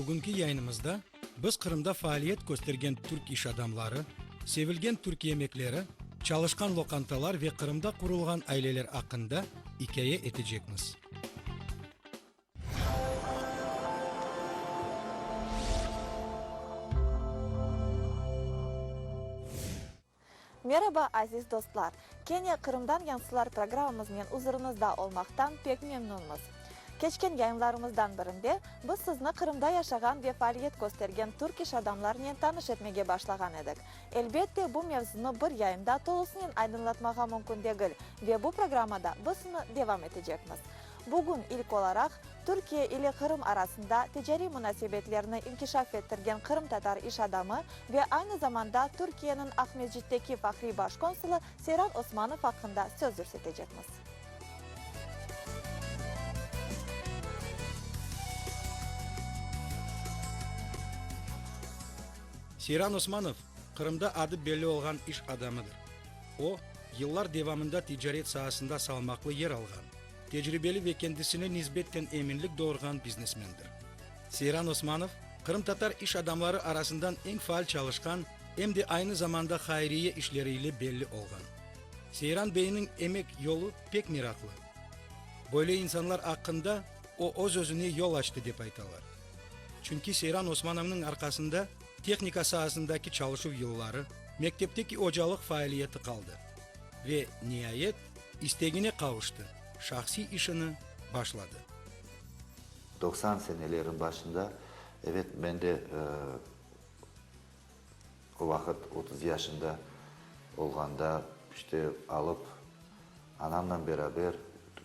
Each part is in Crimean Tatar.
Bugünki yayınımızda biz Qırımda faaliyet köstergen türk iş adamları, sevilgen türk yemekleri, çalışqan loqantalar ve Qırımda qurulğan aileler aqqında ikâye etecekmiz. Meraba, aziz dostlar! Kene Qırımdan yansılar programmamıznen uzurıñızda olmaqtan pek memnünmiz. Keçken yayınlarımızdan birinde biz sizni Qırımda yaşağan ve faaliyet köstergen türk iş adamlarınen tanış etmege başlağan edik. Elbette, bu mevzunı bir yayında tolusınen aydınlatmağa mümkün degil ve bu programmada biz onı devam etecekmiz. Bugün ilk olaraq Türkiye ile Qırım arasında ticariy munasebetlerni inkişaf ettirgen qırımtatar iş adamı ve aynı zamanda Türkiyeniñ Aqmescitteki fahriy baş konsulı Seyran Osmanov aqqında söz yürsetecekmiz. Seyran Osmanov, Qırımda adı belli olğan iş adamıdır. O, yıllar devamında ticaret saasında salmaqlı yer alğan, tecribeli ve kendisine nisbetten eminlik doğurğan biznesmendir. Seyran Osmanov, qırımtatar iş adamları arasından eñ faal çalışqan, em de aynı zamanda hayriye işleri ile belli olğan. Seyran beyniñ emek yolu pek meraqlı. Böyle insanlar aqqında o öz-özüne yol açtı dep aytalar. Çünki Seyran Osmanovnıñ arqasında tehnika saasındaki çalışuv yılları, mektepteki ocalıq faaliyeti qaldı. Ve, niayet, istegine qavuştı, şahsiy işini başladı. 90 senelerin başında, evet, men de o vaqıt 30 yaşında olğanda, işte, alıp, anamnen beraber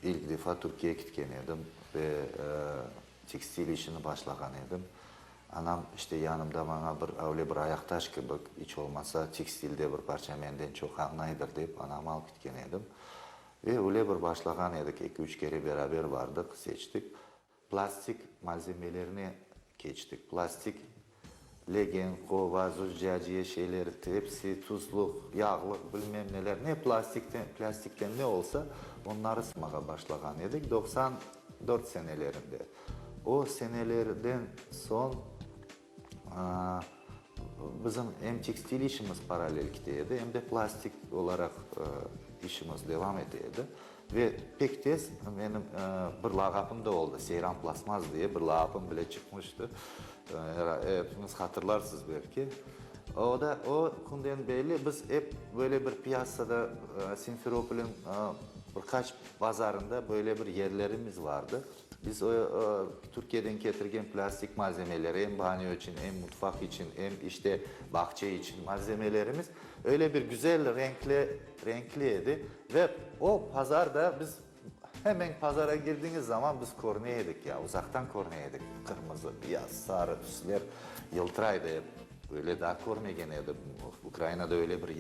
ilk defa Türkiye ketken edim ve tekstil işini başlağan edim. Anam, işte, yanımda maña bir öyle bir ayaqtaş kibi, iç olmasa, tekstilde bir parça menden çoq añlaydır dep, anamı alıp ketken edim. Ve öyle bir başlağan edik, eki-üç kere beraber bardıq, seçtik. Plastik malzemelerine keçtik. Plastik legen, qova, züccaciye şeyleri, tepsi, tuzluq, yağlıq, bilmem neler, ne plastikten, plastikten ne olsa, onları sımağa başlağan edik 94 senelerinde. O senelerden soñ bizim em tekstil işimiz parallel kete edi, em de plastik olaraq işimiz devam ete edi. Ve pek tez menim bir lağapım da oldı, Seyran Plastmas diye bir lağapım bile çıqmıştı. Epiñiz hatırlarsız belki. O da, o künden beri biz ep böyle bir piyasada Simferopolniñ bir qaç bazarında böyle bir yerlerimiz vardı. Biz o, Türkiyeden ketirgen plastik malzemeleri, em banyo içün, em mutfaq içün, em, işte, bağça içün malzemelerimiz öyle bir güzel renkli, renkli edi. Ve o pazarda biz hemen pazara girdiñiz zaman biz körüne edik ya, uzaqtan körüne edik, qırmızı, beyaz, sarı tüsler yıltıraydı ep. Öyle daa körmegen edim. Ukrainada öyle bir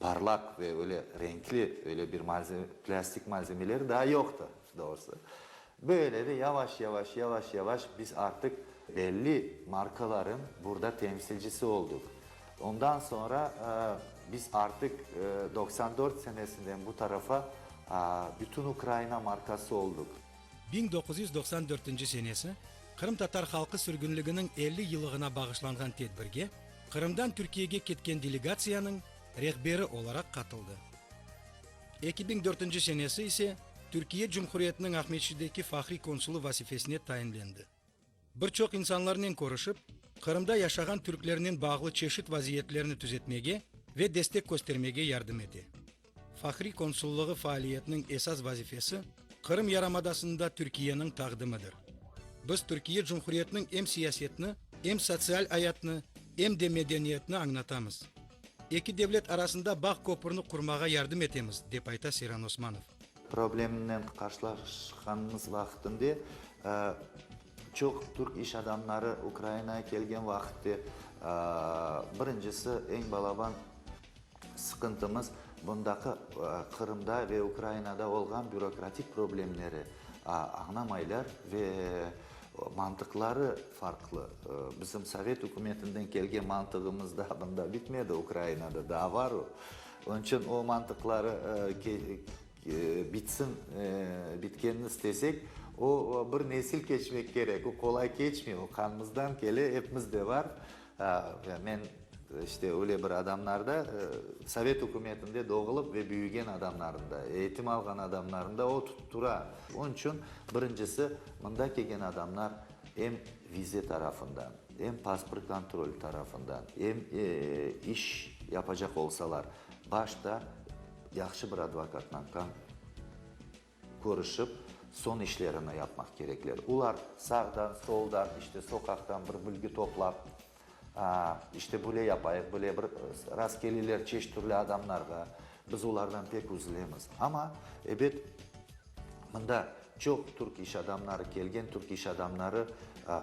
parlaq ve öyle renkli öyle bir malzeme, plastik malzemeleri daa yoqtı. Doğrusı. Böyle de yavaş-yavaş, yavaş-yavaş biz artıq belli markaların burada temsilcisi olduq. Ondan soñra biz artıq 94 senesinden bu tarafa bütün Ukraina markası olduq. 1994 senesi qırımtatar halqı sürgünliginiñ 50 yıllığına bağışlanğan tedbirge Qırımdan Türkiyege ketken delegatsiyanıñ rehberi olaraq qatıldı. 2004 senesi ise Türkiye Cumhuriyetiniñ Aqmescitteki fahriy konsulı vazifesine tayinlendi. Bir çoq insanlarnen körüşip, Qırımda yaşağan türklernen bağlı çeşit vaziyetlerni tüzetmege ve destek köstermege yardım ete. Fahriy konsullığı faaliyetiniñ esas vazifesi, Qırım yarımadasında Türkiyeniñ taqdimidir. Biz Türkiye Cumhuriyetiniñ em siyasetini, em sotsial ayatını, em de medeniyetini añlatamız. Eki devlet arasında bağ köpürni qurmağa yardım etemiz, dep ayta Seyran Osmanov. Problemnen qarşılaşqanımız vaqtında çoq türk iş adamları Ukrainaya kelgen vaqıtte, birincisi, eñ balaban sıqıntımız bundaki Qırımda ve Ukrainada olğan bürokratik problemleri añlamaylar ve Mantıqları farqlı. Bizim sovet ükümetinden kelgen mantığımız daa bunda bitmedi, Ukrainada daa var o. Onıñ içün o mantıqları bitsin, bitkenini istesek, O, bir nesil keçmek kerek, o qolay keçmey, o qanımızdan kele, epimizde bar. Men, işte, öyle bir adamlarda, sovet ükümetinde doğulıp ve büyügen adamlarında, eğitim alğan adamlarında o tura. Onıñ içün, birincisi, mında kelgen adamlar em vize tarafından, em pasport kontrol tarafından, em iş yapacaq olsalar, başta yahşı bir advokatla körüşip, soñ işlerini yapmaq kerekler. Olar sağdan, soldan, işte, soqaqtan bir bilgi toplap, işte, böyle yapayıq, böyle bir rast keleler çeşit türlü adamlarğa, biz olardan pek üzülemiz. Amma, ebet, mında çoq türk iş adamları kelgen, türk iş adamları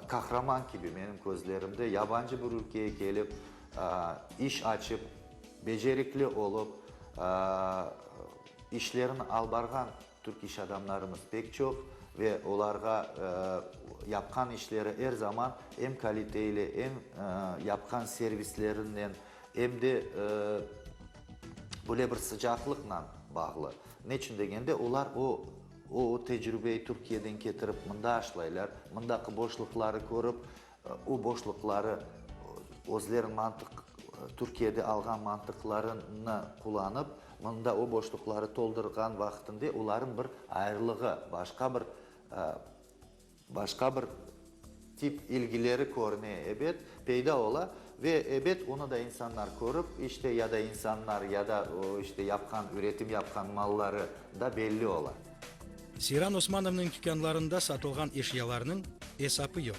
qahraman kibi menim közlerimde, yabancı bir ülkeye kelip, iş açıp, becerikli olıp, İşlerini al barğan türk iş adamlarımız pek çoq ve olarğa yapqan işleri er zaman em kalite ile, em yapqan servislerinen, em de böyle bir sıcaqlıqla bağlı. Neçün degende, olar o o tecrübeyi Türkiyeden ketirip mında aşlaylar, mındaki boşluqları körip, O boşluqları özleriniñ mantıq, Türkiyede alğan mantıqlarını qullanıp, mında o boşluqları toldurğan vaqtında olarnıñ bir ayrılığı, başqa bir, başqa bir tip ilgileri körüne, ebet, peyda ola ve, ebet, onı da insanlar körip, işte, ya da insanlar, ya da, işte, yapqan, üretim yapqan malları da belli ola. Seyran Osmanovnıñ tükânlarında satılğan eşyalarnıñ esapı yoq.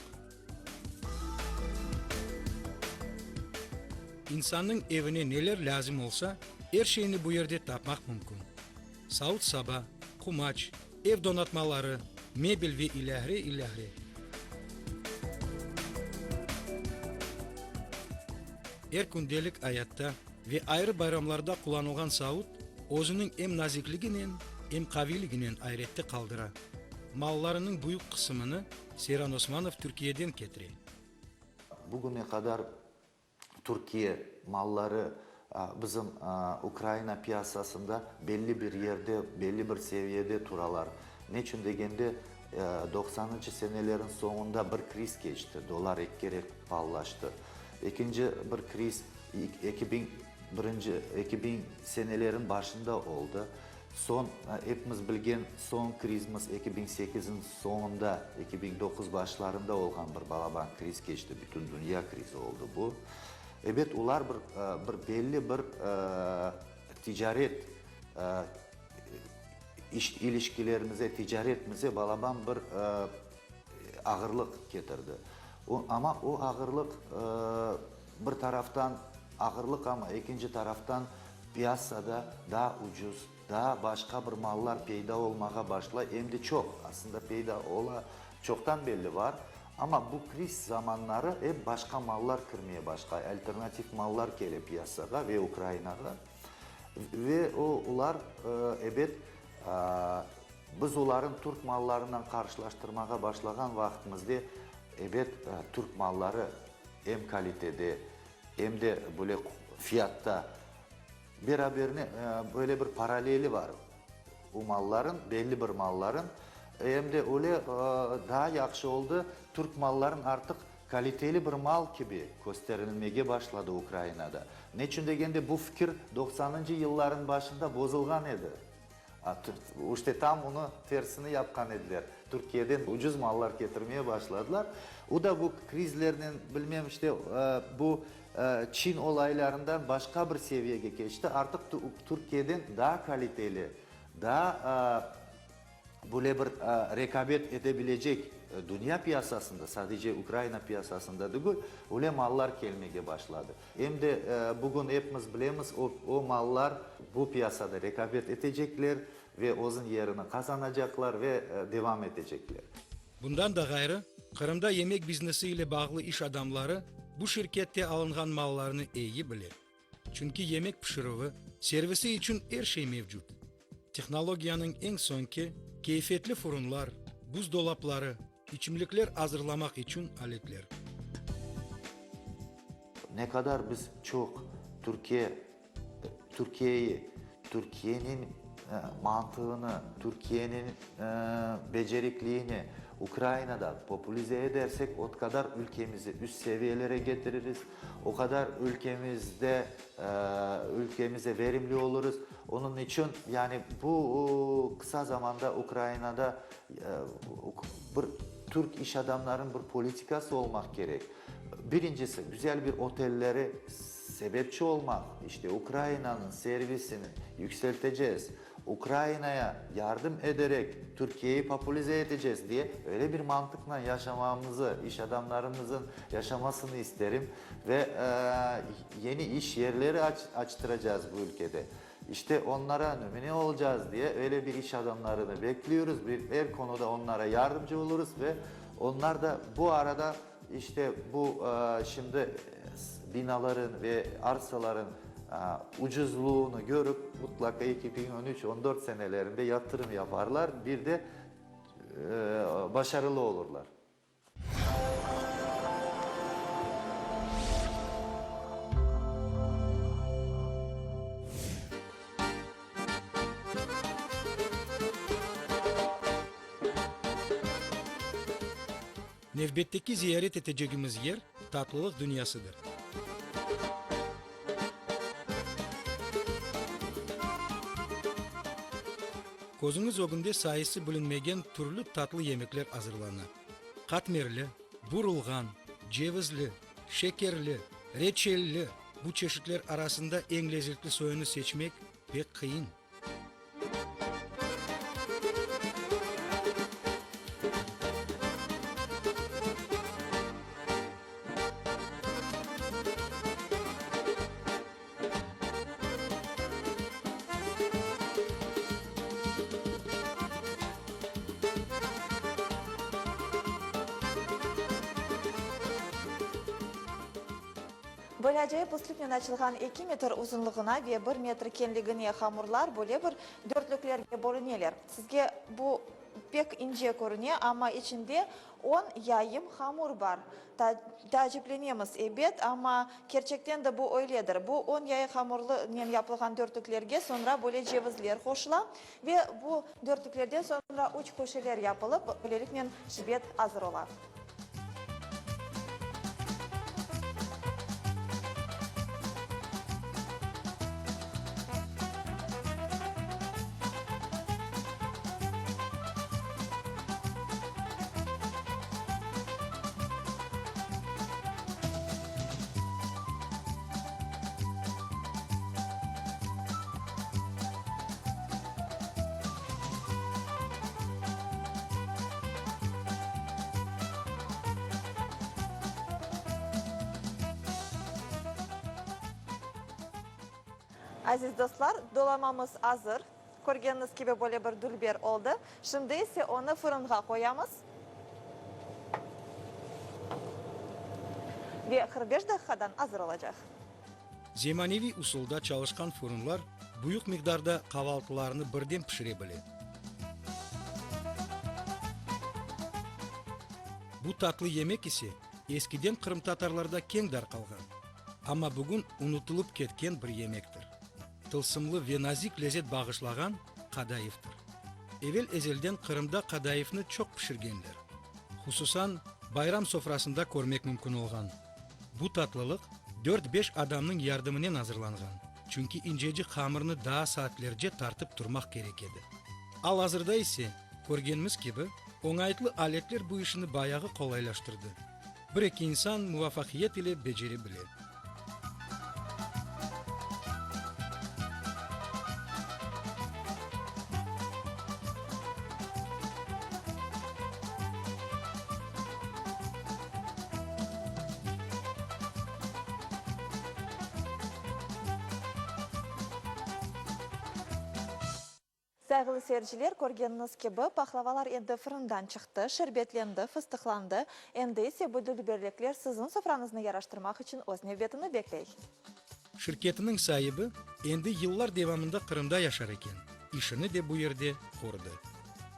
İnsannıñ evine neler lâzim olsa, er şeyni bu yerde tapmaq mümkün. Savut-saba, qumaç, ev donatmaları, mebel ve ilâhre, ilâhre. Er kündelik ayatta ve ayrı bayramlarda qullanılğan savut özüniñ em nazikliginen, em qaviyliginen ayrette qaldıra. Mallarınıñ büyük qısımını Seyran Osmanov Türkiyeden ketire. Bugüne qadar Türkiye malları bizim Ukraina piyasasında belli bir yerde, belli bir seviyede turalar. Neçün degende, doqsanıncı senelerin soñunda bir kriz keçti, dollar eki kere paalılaştı. Ekinci bir kriz 2001-nci, 2000 senelerin başında oldı. Soñ, epimiz bilgen soñ krizimiz 2008-niñ soñunda, 2009 başlarında olğan bir balaban kriz keçti, bütün dünya krizi oldı bu. Ebet, olar bir, bir belli bir ticaret iş ilişkilerimize, ticaretimize balaban bir ağırlıq ketirdi. O, amma o ağırlıq bir taraftan ağırlıq, amma ekinci taraftan piyasada daa ucuz, daa başqa bir mallar peyda olmağa başlay, em de çoq, aslında peyda ola, çoqtan belli bar, amma bu kriz zamanları ep başqa mallar kirmeye başlay, alternativ mallar kele piyasağa ve Ukrainağa. Ve o, olar, ebet, biz olarnı türk mallarınen qarşılaştırmağa başlağan vaqtımızda, ebet, türk malları em kalitede, em de böyle fiyatta beraberine böyle bir paraleli bar o malların, belli bir malların, em de öyle daa yahşı oldı, türk malların artıq Kaliteli bir mal kibi kösterilmege başladı Ukrainada. Neçün degende, bu fikir doqsanıncı yıllarıñ başında bozulğan edi. İşte tam onı tersini yapqan ediler. Türkiyeden ucuz mallar ketirmeye başladılar. O da bu krizlernen, bilmem, işte, bu Çin olaylarından başqa bir seviyege keçti. Artıq Türkiyeden daa kaliteli, daa Böyle bir rekabet ete bilecek dünya piyasasında, sadece Ukraina piyasasında degil, öyle mallar kelmege başladı. Em de bugün epimiz bilemiz, o, o mallar bu piyasada rekabet etecekler ve özüñ yerini qazanacaqlar ve devam etecekler. Bundan da ğayrı, Qırımda yemek biznesi ile bağlı iş adamları bu şirkette alınğan mallarnı eyi bile. Çünki yemek pişirüvi, servisi içün er şey mevcut. Tehnologiyanıñ eñ soñki, keyfiyetli furunlar, buzdolapları, içimlikler azırlamaq içün aletler. Ne qadar biz çoq Türkiye, Türkiyeyi, Türkiyeniñ. mantığını, Türkiyeniñ becerikliğini Ukrainada popülize edersek, o qadar ülkemizi üst seviyelere getiririz, o qadar ülkemizde, ülkemize verimli olurız. Onıñ içün, yani bu qısa zamanda Ukrainada bir türk iş adamlarınıñ bir politikası olmaq kerek. Birincisi, güzel bir otelleri sebepçi olmaq, işte Ukrainanıñ servisini yükselteceğiz, Ukrainaya yardım ederek Türkiyeyi popülize eteceğiz diye öyle bir mantıqla yaşamamızı, iş adamlarımızın yaşamasını isterim ve yeni iş yerleri açtıracağız bu ülkede. İşte onlara nümüne olacağız diye öyle bir iş adamlarını bekliyoruz, bir er konuda onlara yardımcı oluruz ve onlar da bu arada İşte, bu şimdi binaların ve arsaların ucuzluğını körip, mutlaqa 2013, 14 senelerinde yatırım yaparlar, bir de başarılı olurlar. Nevbetteki ziyaret etecegimiz yer, tatlılıq dünyasıdır. Közüñiz ögünde sayısı bilinmegen türlü tatlı yemekler azırlana. Qatmerli, burulğan, cevizli, şekerli, reçelli, bu çeşitler arasında eñ lezetli soyunı seçmek pek qıyın. Böyle acayip üslüpnen açılğan eki metr uzunlığına ve bir metr kenligine hamurlar böyle bir dörtlüklerge bölüneler. Sizge bu pek ince körüne, amma içinde on yayım hamur bar. Taaciplenemiz, ebet, amma kerçekten de bu öyledir. Bu on yayı hamurlınen yapılğan dörtlüklerge soñra böyle cevizler qoşula ve bu dörtlüklerden soñra üç köşeler yapılıp, böyleliknen şibet azır ola. Aziz dostlar, dolamamız azır. Körgeniñiz kibi böyle bir dülber oldı. Şimdi ise onı fırınğa qoyamız. Ve 45 daqiqadan azır olacaq. Zemaneviy usulda çalışqan furunlar büyük miqdarda qavaltılarnı birden pişire bile. Bu tatlı yemek ise eskiden qırımtatarlarda keñ darqalğan, amma bugün unutılıp ketken bir yemektir. Tılsımlı ve nazik lezet bağışlağan qadayıftır. Evel-ezelden Qırımda qadayıfnı çoq pişirgenler. Hususan, bayram sofrasında körmek mümkün olğan. Bu tatlılıq dört-beş adamnıñ yardımınen azırlanğan, çünki incecik hamırnı daa saatlerce tartıp turmaq kerek edi. Al-azırda ise, körgenimiz kibi, oñaytlı aletler bu işni bayağı qolaylaştırdı. Bir-eki insan muvafaqiyet ile becere bile. Sayğılı seyirciler, körgeniñiz kibi, pahlavalar endi fırından çıqtı, şerbetlendi, fıstıqlandı. Endi ise bu dülberlikler siziñ sofrañıznı yaraştırmaq içün öz nevbetini bekley. Şirketiniñ saibi endi yıllar devamında Qırımda yaşar eken, işini de bu yerde qurdı.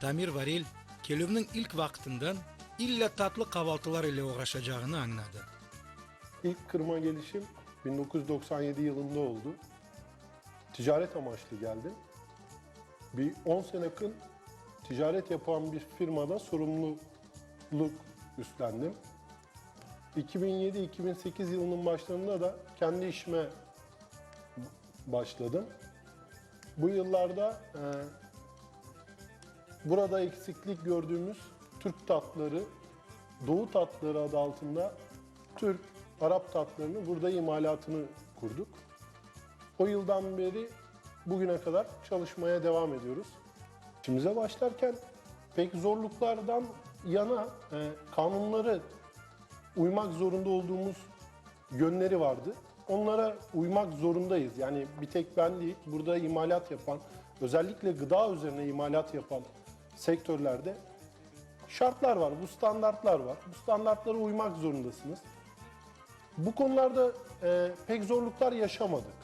Tamir Varel kelüvniñ ilk vaqtından illa tatlı qavaltılar ile oğraşacağını añladı. İlk Qırım'a gelişim 1997 yılında oldu. Ticaret amaçlı geldim. Bir 10 sene kın ticaret yapan bir firmada sorumluluk üstlendim. 2007-2008 yılının başlarında da kendi işime başladım. Bu yıllarda e, burada eksiklik gördüğümüz Türk tatları, Doğu tatları adı altında Türk, Arap tatlarını burada imalatını kurduk. O yıldan beri bugüne kadar çalışmaya devam ediyoruz. İşimize başlarken pek zorluklardan yana e, kanunları uymak zorunda olduğumuz yönleri vardı. Onlara uymak zorundayız. Yani bir tek ben değil, burada imalat yapan, özellikle gıda üzerine imalat yapan sektörlerde şartlar var, bu standartlar var. Bu standartlara uymak zorundasınız. Bu konularda e, pek zorluklar yaşamadık.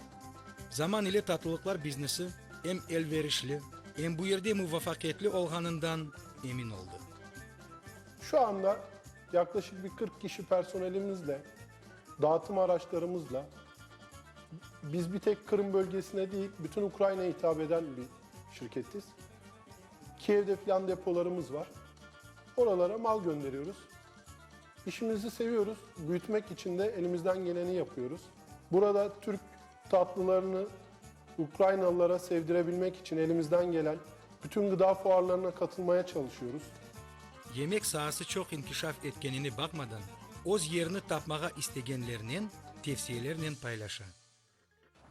Zaman ile tatlılıqlar biznesi em elverişli, em bu yerde muvafaqiyetli olğanından emin oldı. Şu anda yaklaşık bir 40 kişi personelimizle, dağıtım araçlarımızla biz bir tek Kırım bölgesine değil, bütün Ukrayna'ya hitap eden bir şirketiz. Kiev'de filan depolarımız var. Oralara mal gönderiyoruz. İşimizi seviyoruz. Büyütmek için de elimizden geleni yapıyoruz. Burada Türk tatlılarını Ukraynalılara sevdirebilmek için elimizden gelen bütün gıda fuarlarına katılmaya çalışıyoruz. Yemek saası çoq inkişaf etkenine baqmadan, öz yerini tapmağa istegenlernen tevsiyelernen paylaşa.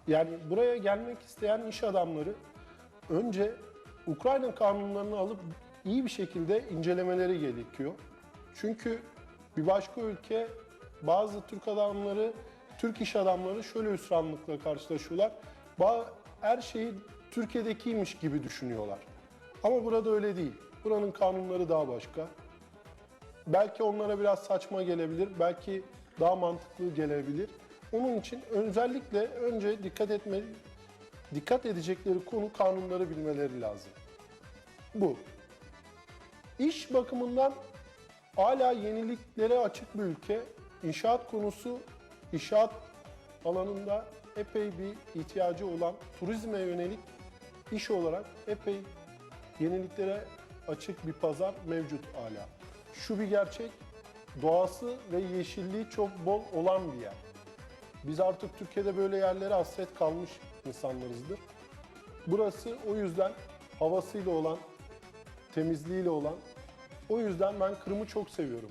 Yani buraya gelmek isteyen iş adamları önce Ukrayna kanunlarını alıp iyi bir şekilde incelemeleri gerekiyor. Çünkü bir başka ülke bazı Türk adamları, Türk iş adamları şöyle hüsranlıkla karşılaşıyorlar. Her şeyi Türkiye'dekiymiş gibi düşünüyorlar. Ama burada öyle değil. Buranın kanunları daha başka. Belki onlara biraz saçma gelebilir, belki daha mantıklı gelebilir. Onun için özellikle önce dikkat etme, dikkat edecekleri konu kanunları bilmeleri lazım. Bu. İş bakımından hala yeniliklere açık bir ülke. İnşaat konusu, inşaat alanında epey bir ihtiyacı olan turizme yönelik iş olarak epey yeniliklere açık bir pazar mevcut hala. Şu bir gerçek, doğası ve yeşilliği çok bol olan bir yer. Biz artık Türkiye'de böyle yerlere hasret kalmış insanlarızdır. Burası o yüzden havasıyla olan, temizliğiyle olan. O yüzden ben Kırım'ı çok seviyorum.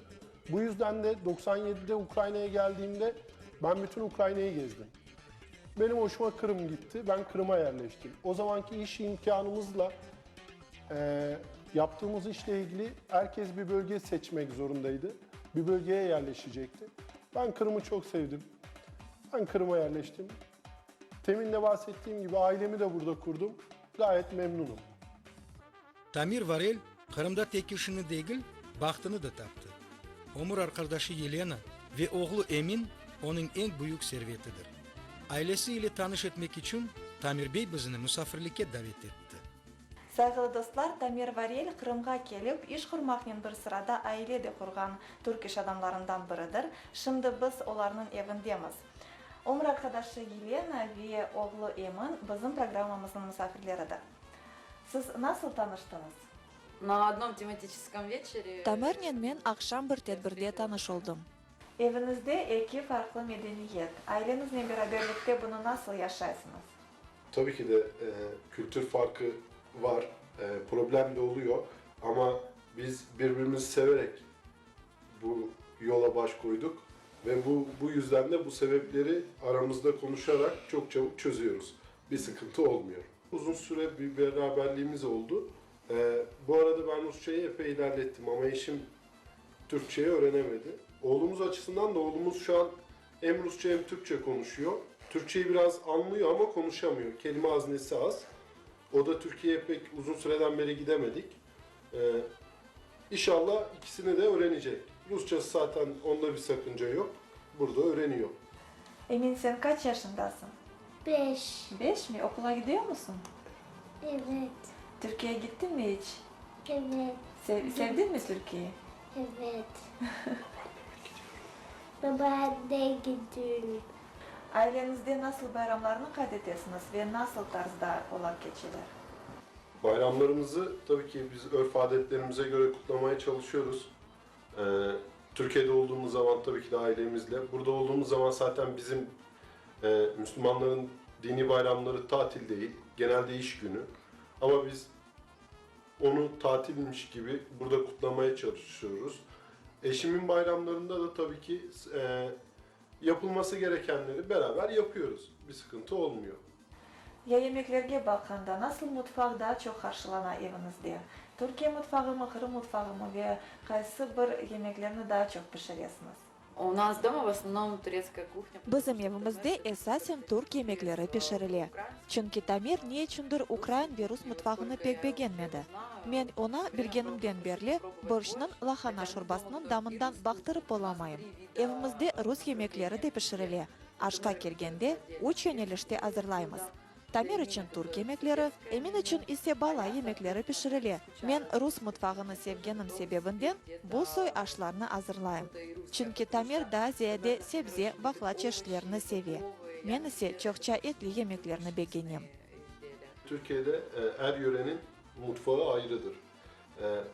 Bu yüzden de 97'de Ukrayna'ya geldiğimde ben bütün Ukrayna'yı gezdim. Benim hoşuma Kırım gitti. Ben Kırım'a yerleştim. O zamanki iş imkanımızla e, yaptığımız işle ilgili herkes bir bölge seçmek zorundaydı. Bir bölgeye yerleşecekti. Ben Kırım'ı çok sevdim. Ben Kırım'a yerleştim. Temin de bahsettiğim gibi ailemi de burada kurdum. Gayet memnunum. Tamir Varel Qırımda tek işini degil, bahtını da taptı. Ömür arqadaşı Yelena ve oğlu Emin onıñ eñ büyük servetidir. Ailesi ile tanış etmek içün Tamir bey bizni musafirlikke davet etti. Sayğılı dostlar, Tamir Varel Qırımğa kelip, iş qurmaqnen bir sırada aile de qurğan türk iş adamlarından biridir. Şimdi biz olarnıñ evindemiz. Ömür arqadaşı Yelena ve oğlu Emin bizim programmamıznıñ musafirleridir. Siz nasıl tanıştıñız? На одном тематическом вечере. Tamirnen men aqşam bir tedbirde tanış oldım. Eviñizde eki farqlı medeniyet. Aileñiznen beraberlikte bunı nasıl yaşaysıñız? Tabii ki de e, kültür farkı var, e, problem de oluyor ama biz birbirimizi severek bu yola baş koyduk ve bu bu yüzden de bu sebepleri aramızda konuşarak çok çabuk çözüyoruz. Bir sıkıntı olmuyor. Uzun süre bir beraberliğimiz oldu. E, bu arada ben Rusçayı epey ilerlettim ama eşim Türkçeyi öğrenemedi. Oğlumuz açısından da oğlumuz şu an hem Rusça hem Türkçe konuşuyor. Türkçeyi biraz anlıyor ama konuşamıyor. Kelime haznesi az. O da Türkiye'ye pek uzun süreden beri gidemedik. Ee, inşallah ikisini de öğrenecek. Rusçası zaten onda bir sakınca yok. Burada öğreniyor. Emin, sen qaç yaşındasıñ? Beş. Beş mi? Okula gidiyor musun? Evet. Türkiye'ye gittin mi hiç? Evet. Sev, sevdin mi Türkiye'yi? Evet. Babaanne gidiyorum. Aileñizde nasıl bayramlarnı qayd etesiñiz ve nasıl tarzda olar keçeler? Bayramlarımızı tabii ki biz örf-adetlerimize göre kutlamaya çalışıyoruz. Türkiye'de olduğumuz zaman tabii ki de ailemizle. Burada olduğumuz zaman zaten bizim Müslümanların dini bayramları tatil değil, genelde iş günü. Ama biz onu tatilmiş gibi burada kutlamaya çalışıyoruz. Eşimin bayramlarında da tabii ki yapılması gerekenleri beraber yapıyoruz. Bir sıkıntı olmuyor. Ya yemeklerge baqqanda, nasıl mutfaq daa çoq qarşılana eviñizde? Türkiye mutfağımı, Qırım mutfağımı ve qaysı bir yemeklerni daa çoq pişiresiñiz? U nas doma v osnovnom turetskaya kuhnya. Bizim evimizde esasen türk yemekleri pişirile. Çünki Tamir ne içündir ukrain ve rus mutfağını pek begenmedi. Men oña bilgenimden berli borşçnıñ, lahana şorbasınıñ damından baqtırıp olamayım. Evimizde rus yemekleri de pişirile. Aşqa kelgende, üç yönelişte azırlaymız. Tamir içün türk yemekleri, Emin içün ise bala yemekleri pişirile. Men rus mutfağını sevgenim sebebinden bu soy aşlarnı azırlayım. Çünki Tamir daa ziyade sebze, baqla çeşitlerini seve. Men ise çoqça etli yemeklerni begenem. Türkiye'de er yörenin mutfağı ayrıdır.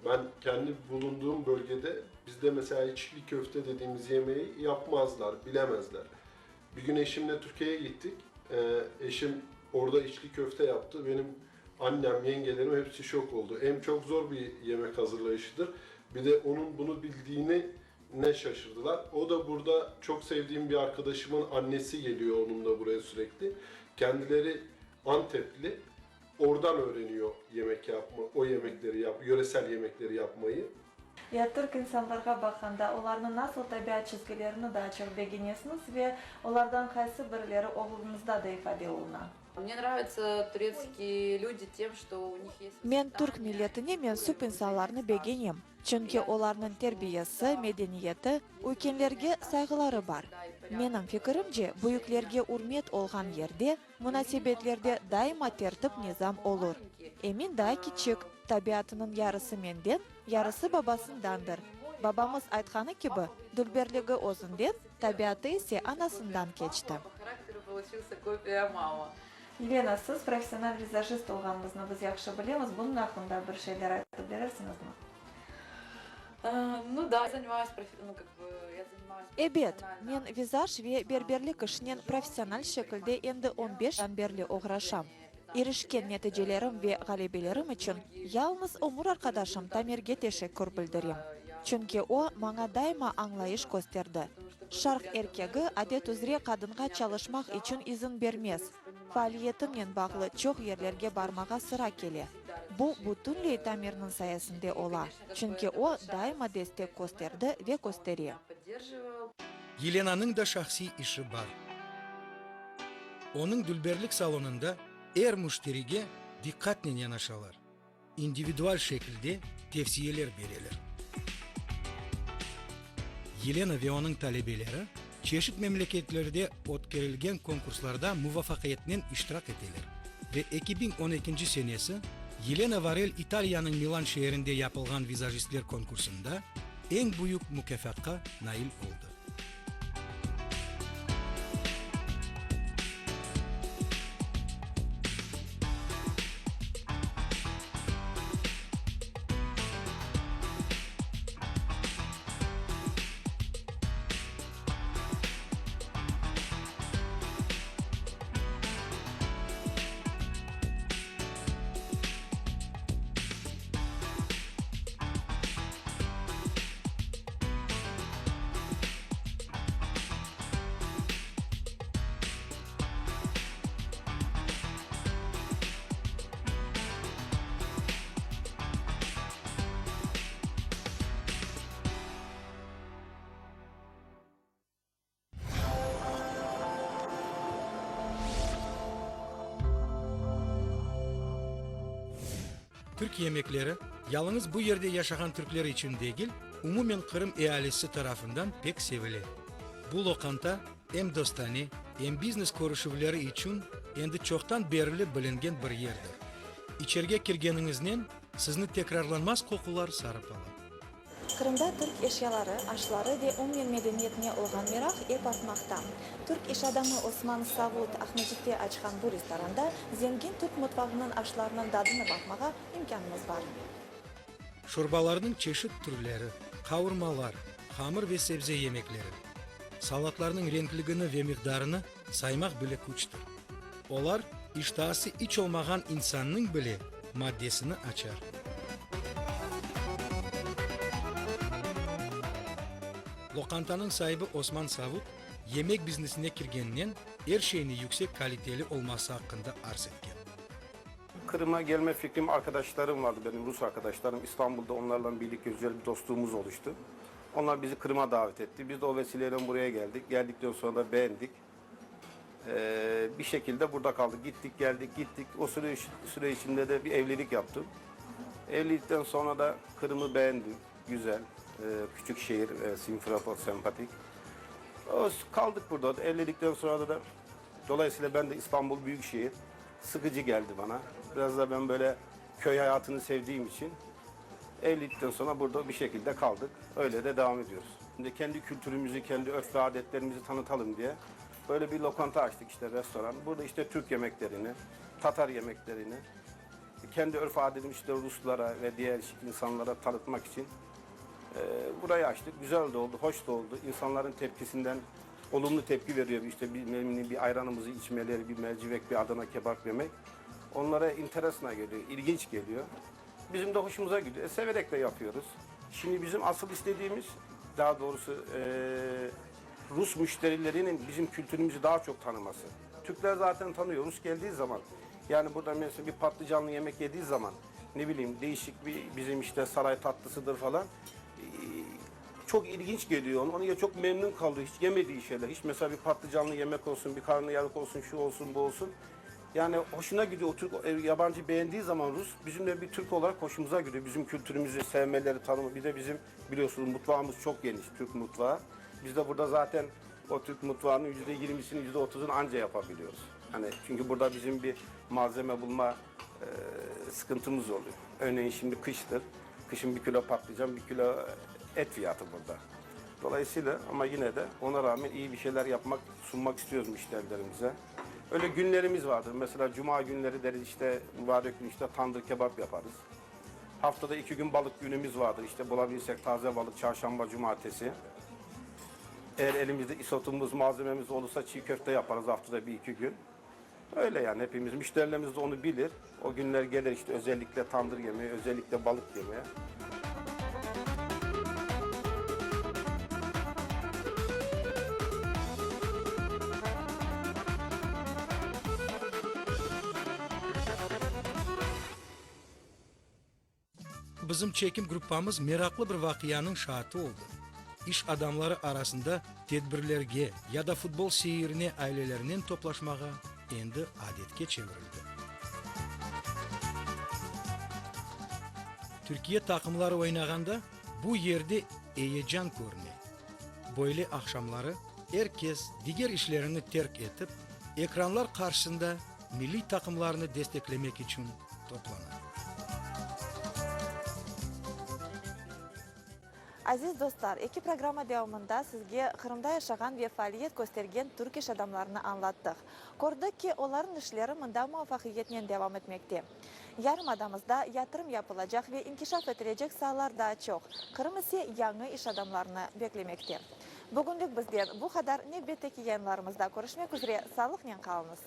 Ben kendi bulunduğum bölgede bizde mesela içli köfte dediğimiz yemeği yapmazlar, bilemezler. Bir gün eşimle Türkiye'ye gittik. Eşim orada içli köfte yaptı. Benim annem, yengelerim hepsi şok oldu. Hem çok zor bir yemek hazırlayışıdır, bir de onun bunu bildiğini ne şaşırdılar. O da burada çok sevdiğim bir arkadaşımın annesi geliyor onunla buraya sürekli. Kendileri Antepli. Oradan öğreniyor yemek yapma, o yemekleri yap, yöresel yemekleri yapmayı. Ya türk insanlarğa baqqanda, olarnıñ nasıl tabiat çizgilerini daa çoq begenesiñiz ve olardan qaysı birileri oğluñızda da ifade oluna? Mne nravятся turetskiye люди tem, что u nih est Men türk milletine mensüp insanlarnı begenem, çünki olarnıñ terbiyesi, medeniyeti, üykenlerge sayğıları bar. Menim fikirimce, büyüklerge ürmet olğan yerde, Munasebetlerde daima tertip-nizam olur. Emin daa kiçik, tabiatınıñ yarısı menden, yarısı babasındandır. Babamız aytqanı kibi, dülberligi özünden, tabiatı ise anasından keçti. Yelena, siz professional vizajist olğanıñıznı biz yahşı bilemiz. Bunıñ aqqında bir şeyler aytıp berersiñizmi? Ebet, men vizaj ve berberlik işinen professional şekilde endi on beş yıldan berli oğraşam. İrişken neticelerim ve ğalebelerim içün yalıñız ömür arqadaşım Tamirge teşekkür bildirem. Çünki o, maña daima añlayış kösterdi. Şarq erkegi adet üzre qadınğa çalışmaq içün izin bermez. Faaliyetimnen bağlı çoq yerlerge barmağa sıra kele. Bu bütünley Tamirniñ sayesinde ola, çünki o, daima destek kösterdi ve köstere. Yelenanıñ da şahsiy işi bar. Onıñ dülberlik salonında er müşterige diqqatnen yanaşalar. individual şekilde tevsiyeler bereler. Yelena ve onıñ talebeleri çeşit memleketlerde ötkerilgen konkurslarda muvafaqiyetnen iştirak eteler ve 2012 senesi Yelena Varel İtaliyanıñ Milan şeerinde yapılğan vizajistler konkursında eñ büyük mukâfatqa nail oldı. Türk yemekleri yalıñız bu yerde yaşağan türkler içün degil, umumen Qırım ealisi tarafından pek sevile. Bu loqanta em dostane, em biznes körüşüvleri içün endi çoqtan berli bilingen bir yerdir. İçerge kirgeniñiznen sizni tekrarlanmaz qoqular sarıp ala. Qırımda türk eşyaları, aşları ve umumen medeniyetine olğan meraq ep artmaqta. Türk iş adamı Osman Savut Aqmescitte açqan bu restoranda zengin türk mutfağınıñ aşlarınıñ dadını baqmağa imkânımız bar. Şorbalarnıñ çeşit türleri, qavurmalar, hamır ve sebze yemekleri, salatlarnıñ renkligini ve miqdarını saymaq bile küçtir. Olar iştaası iç olmağan insannıñ bile maddesini açar. Loqantanıñ saibi Osman Savut yemek biznesine kirgeninen er şeyni yüksek kaliteli olması aqqında arz etken. Qırım'a gelme fikrim arkadaşlarım vardı benim, rus arkadaşlarım. İstanbul'da onlarla birlikte güzel bir dostluğumuz oluştu. Onlar bizi Qırım'a davet etti. Biz de o vesileyle buraya geldik. Geldikten sonra da beğendik. Bir şekilde burada kaldık. Gittik, geldik, gittik. O süre, süre içinde de bir evlilik yaptım. Evlilikten sonra da Kırım'ı beğendim. Güzel, küçük şehir, Simferopol sempatik. Kaldık burada. Evlilikten sonra da dolayısıyla ben de İstanbul büyük şehir. Sıkıcı geldi bana. Biraz da ben böyle köy hayatını sevdiğim için evlilikten sonra burada bir şekilde kaldık. Öyle de devam ediyoruz. Şimdi kendi kültürümüzü, kendi örf ve adetlerimizi tanıtalım diye böyle bir lokanta açtık işte restoran. Burada işte Türk yemeklerini, Tatar yemeklerini, kendi örf adetimizi işte Ruslara ve diğer insanlara tanıtmak için e, burayı açtık. Güzel de oldu, hoş da oldu. İnsanların tepkisinden olumlu tepki veriyor. İşte bir, bir ayranımızı içmeleri, bir mercimek, bir Adana kebap yemek. Onlara enteresan geliyor, ilginç geliyor. Bizim de hoşumuza gidiyor. E, severek de yapıyoruz. Şimdi bizim asıl istediğimiz, daha doğrusu e, Rus müşterilerinin bizim kültürümüzü daha çok tanıması. Türkler zaten tanıyor. Rus geldiği zaman, yani burada mesela bir patlıcanlı yemek yediği zaman, ne bileyim değişik bir bizim işte saray tatlısıdır falan. E, çok ilginç geliyor ona. Onu ya çok memnun kalıyor. Hiç yemediği şeyler. Hiç mesela bir patlıcanlı yemek olsun, bir karnıyarık olsun, şu olsun, bu olsun. Yani hoşuna gidiyor. O Türk e, yabancı beğendiği zaman Rus bizim de bir Türk olarak hoşumuza gidiyor. Bizim kültürümüzü sevmeleri, tanımı. Bir de bizim biliyorsunuz mutfağımız çok geniş Türk mutfağı. Biz de burada zaten o Türk mutfağının %20'sini, %30'unu anca yapabiliyoruz. Hani çünkü burada bizim bir malzeme bulma e, sıkıntımız oluyor. Örneğin şimdi kıştır. Kışın bir kilo patlıcan, bir kilo et fiyatı burada. Dolayısıyla ama yine de ona rağmen iyi bir şeyler yapmak, sunmak istiyoruz müşterilerimize. Öyle günlerimiz vardır. Mesela cuma günleri deriz işte mübarek gün işte tandır kebap yaparız. Haftada iki gün balık günümüz vardır. İşte bulabilirsek taze balık çarşamba, cumartesi. Eğer elimizde isotumuz, malzememiz olursa çiğ köfte yaparız haftada bir iki gün. Öyle yani hepimiz, müşterilerimiz de onu bilir. O günler gelir işte özellikle tandır yemeği, özellikle balık yemeği. Bizim çekim gruppamız meraqlı bir vaqianıñ şaatı oldı. İş adamları arasında tedbirlerge ya da futbol seyirine ailelerinen toplaşmağa endi adetke çevirildi. Türkiye taqımları oynağanda bu yerde eyecan körüne. Böyle aqşamları er kes diger işlerini terk etip, ekranlar qarşısında milliy taqımlarını desteklemek içün toplana. Aziz dostlar, eki programma devamında sizge Qırımda yaşağan ve faaliyet köstergen türk iş adamlarını añlattıq. Kördik ki, olarnıñ işleri mında muvafaqiyetnen devam etmekte. Yarımadamızda yatırım yapılacaq ve inkişaf etilecek saalar daa çoq, Qırım ise yañı iş adamlarını beklemekte. Bugünlik bizden bu qadar, nevbetteki yayınlarımızda körüşmek üzre, sağlıqnen qalıñız!